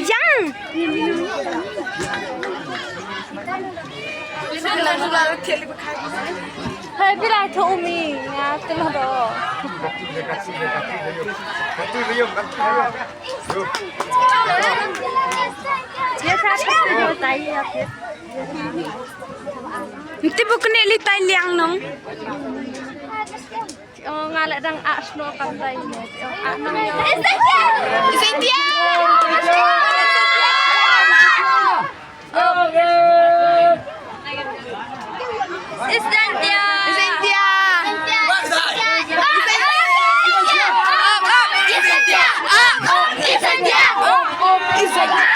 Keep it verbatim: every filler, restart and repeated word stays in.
Yang. Hai, phi la thoh umi, nga te lo do. Nti bu kne li tai liang nong. Oh, nga la dang ah sno kam tai ne. Oh, ah nong yo. Is India! Is India! Is India! Is India! Is India!